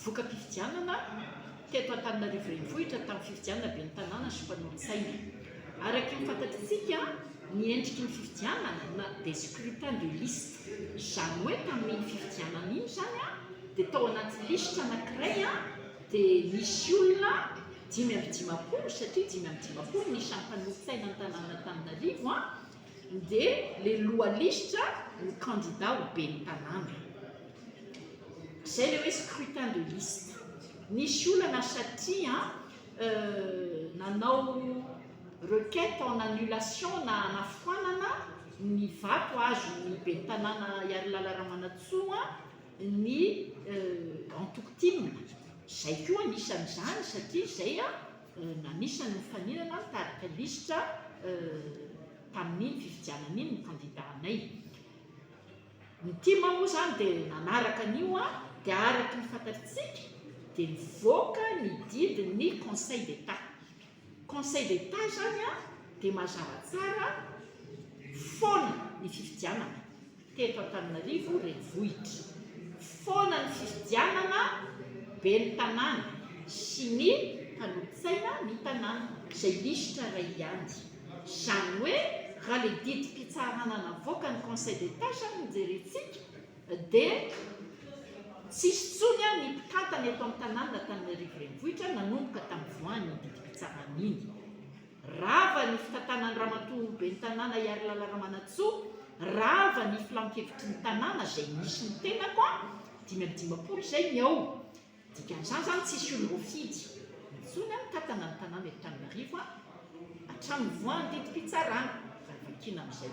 voka-pifidianana teto Antananarivo Renivohitra tamin'ny fifidianana ben'ny tanàna sy mpanolotsaina. Araka ny fantatritsika, ny endriky ny fifidianana na dia scrutin de liste. Izany hoe tamin'iny fifidianana iny izany dia tao anaty lisitra anankiray dia nisy olona 55 satria 55 ny isan'ny mpanolotsaina ny tanànan'Antananarivo dia le loha lisitra no kandida ho ben'ny tanàna. Izay le hoe scrutin de liste. Nisy olana satria nanao requête en annulation na hanafoanana ny vato azon'ny ben'ny tanàna Iharilala Ramanantsoa ny antoko tim. Izay koa anisan'izany satria izay anisan'ny nifaninana nitarika lisitra tamin'iny fifidianana iny ny kandida anay. Ny tim moa izany dia nanaraka an'io dia araka ny fantatritsika dia nivoaka ny didin'ny conseil d'Etat. Conseil d'Etat izany dia mazava tsara foana ny fifidianana teto Antananarivo renivohitra. Foana ny fifidianana ben'ny tanàna sy ny mpanolotsaina ny tanàna izay lisitra iray ihany. Izany hoe raha ilay didim-pitsarana navoakan'ny Conseil d'Etat izany no jerentsika dia tsisy intsony ny mpitantana eto amin'ny tanàna Antananarivo Renivohitra nanomboka tamin'ny voahan'iny didim-pitsarana iny. Rava ny fitantanan'i Ramatoa Ben'ny Tanàna Iharilala Ramanantsoa, rava ny filankevitry ny tanàna izay misy ny tenako, 55 izay ny ao. Dikan'izany izany tsisy olom-boafidy intsony mitantana ny tanàna eto Antananarivo hatramin'ny nivoahan'ny didim-pitsarana, raha vakiana amin'izay.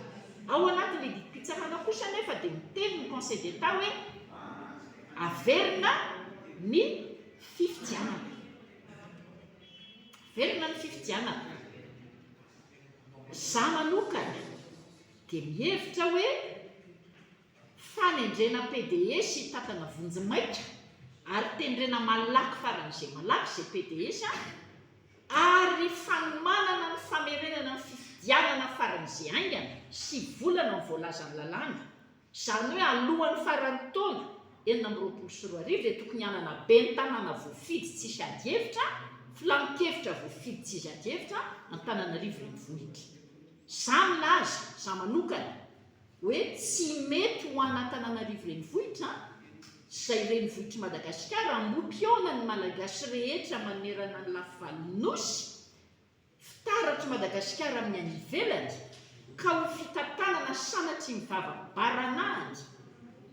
Ao anatin'ilay didim-pitsarana kosa anefa dia miteny ny Conseil d'Etat hoe averina ny fifidianana. Averina ny fifidianana. Izaho manokana dia mihevitra hoe Fanendrena pds hitantana vonjimaika ary tendrena malaky faran'izay malaky izay pds ary fanomanana ny famerenana ny fifidianana faran'izay haingana sy volana ny voalazan'ny lalàna, izany hoe alohan'ny faran'ny taona 2026 dia tokony hanana ben'ny tanàna voafidy tsisy adihevitra, filankevitra voafidy tsisy adihevitra Antananarivo renivohitra. Za milaza, za manokana, hoe tsy mety ho an'Antananarivo renivohitra, izay renivohitr'i Madagasikara, ambohi-pihaona ny Malagasy rehetra manerana ny lafivalon'ny Nosy, fitaratr'i Madagasikara amin'ny any ivelany, ka ho fitantanana sanatria ny vava baranahany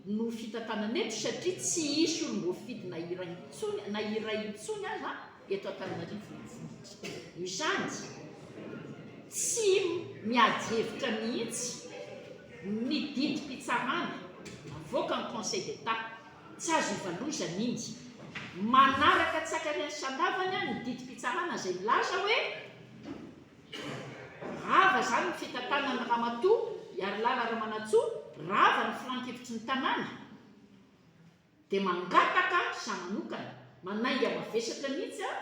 no fitantanana eto satria tsy hisy olom-boafidy na iray intsony na iray intsony aza eto Antananarivo renivohitra. Noho izany, tsy miady hevitra mihitsy ny didim-pitsarana navoakan'ny Conseil d'Etat. Tsy azo ivalozana iny. Manaraka tsy ankarihany sy andavany ny didim-pitsarana izay milaza hoe rava izany ny fitantanan'i Ramatoa Iharilala Ramanantsoa, rava ny filankevitry ny tanàna. Dia mangataka za manokana, manainga mavesatra mihitsy a,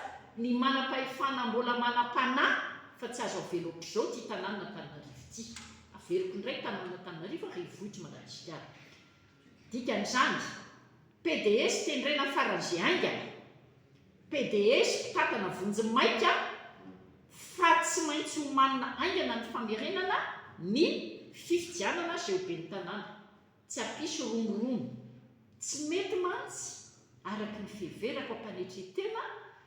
ny manam-pahefana mbola manam-panahy fa tsy azo avela ohatr'izao ity tanàna Antananarivo ity. Averiko indray tanàna Antananarivo renivohitr'i Madagasikara. Dikan'izany, pds tendrena faran'izay haingana, pds mpitantana vonjy maika fa tsy maintsy omanina haingana ny famerenana ny fifidianana izay ho ben'ny tanàna. Tsy hampisy romoromo. Tsy mety mantsy, araka ny fiheverako am-panetren-tena,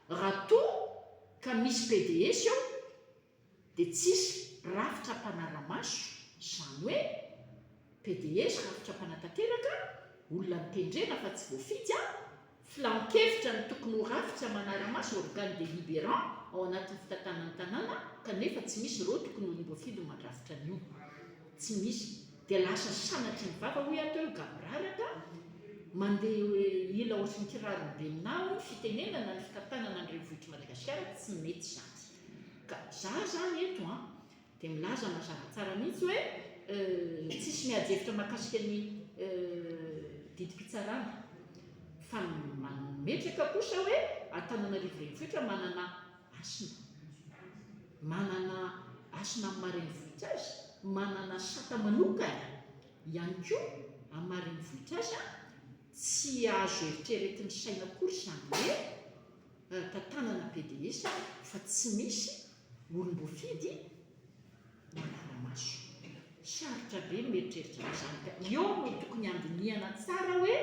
raha toa ka misy pds eo dia tsisy rafitra mpanara-maso, izany hoe pds rafitra mpanatanteraka, olona notendrena fa tsy voafidy an! Filan-kevitra no tokony ho rafitra manara-maso, organe délibérant, ao anatin'ny fitantanana ny tanàna, kanefa tsy misy ireo tokony ho olom-boafidy no mandrafitra an'io. Tsy misy. Dia lasa sanatria ny vava hoy aho teo, gaboraraka, mandeha ila ohatry ny kiraron'i Benina hoy ny fitenenana ny fitantanana ny renivohitr'i Madagasikara, tsy mety izany. Ka za zany eto an, Dia milaza mazava tsara mihitsy hoe tsisy miady hevitra mahakasika ny didim-pitsarana fa mametraka kosa hoe Antananarivo Renivohitra manana hasina, manana hasina amin'ny maha renivohitra azy, manana sata manokana ihany koa amin'ny maha renivohitra azy. Tsy azo eritreretin'ny saina akory izany hoe tantanana PDS fa tsy misy olom-boafidy manara-maso. Sarotra be ny mieritreritra an'izany ka eo no tokony handinihana tsara hoe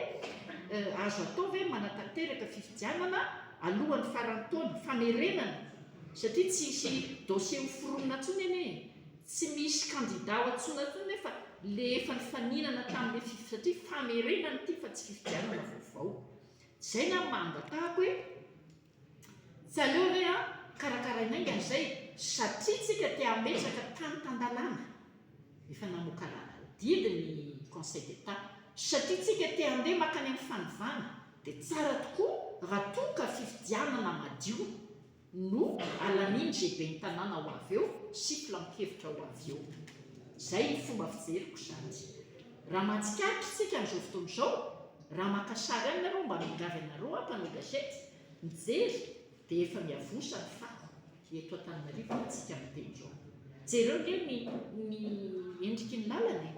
azo atao ve manatanteraka fifidianana alohan'ny faran'ny taona, famerenana satria tsy hisy dossier ho foronina intsony anie e! Tsy misy candidat ho antsoina intsony nefa le efa nifaninana tamin'le fif satria famerenana ity fa tsy fifidianana vaovao. Zay ny ahy mba angatahako hoe tsy aleo ve an karakaraina haingana izay satria tsika te hametraka tany tan-dalàna efa namoaka didy ny conseil d'Etat satria tsika te handeha makany amin'ny fanovana dia tsara tokoa raha toa ka fifidianana madio no alanin'izay ben'ny tanàna ho avy eo sy filankevitra ho avy eo. Izay ny fomba fijeriko izany. Raha mahatsikaritra isika amin'izao fotoana izao, raha maka sary any nareo mba miangavy anareo aho mpanao gazety mijery dia efa miavosa ny fako eto Antananarivo amintsika miteny izao. Jereo nge ny ny endriky ny lalana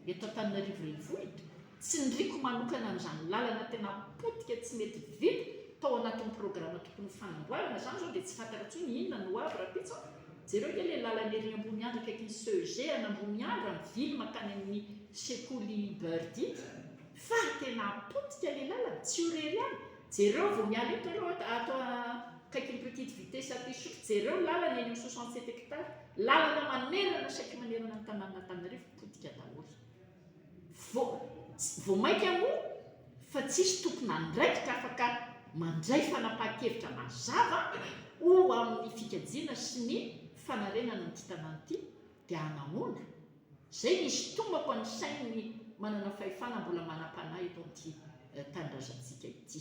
e, eto Antananarivo renivohitra. Tsindriako manokana an'izany lalana tena potika tsy mety vita tao anatin'ny programa tokony ho fanamboarana izany izao dia tsy fantatra intsony inona no ho avy rahampitso an! Jereo ange ilay lalana ery Ambohimiandra akaikin'ny CEG an'Ambohimiandra mivily mankany amin'ny sekoly Birdie fa tena potika ilay lalana, tsy io irery ihany, jereo vao miala eto nareo ato akaikin'ny petite vitesse aty Isotry jereo ny lalana eny amin'ny 67 hectares, lalana manerana saiky manerana ny tanànan'Antananarivo potika daholo. Vao vao mainka moa fa tsisy tompon'andraikitra afaka mandray fanapahan-kevitra mazava ho amin'ny fikajiana sy ny fanarenana an'ity tanàna ity dia hanahoana? Izay ny hisintomako an'ny sain'ny manana fahefana mbola manam-panahy eto amin'ity tanindrazantsika ity.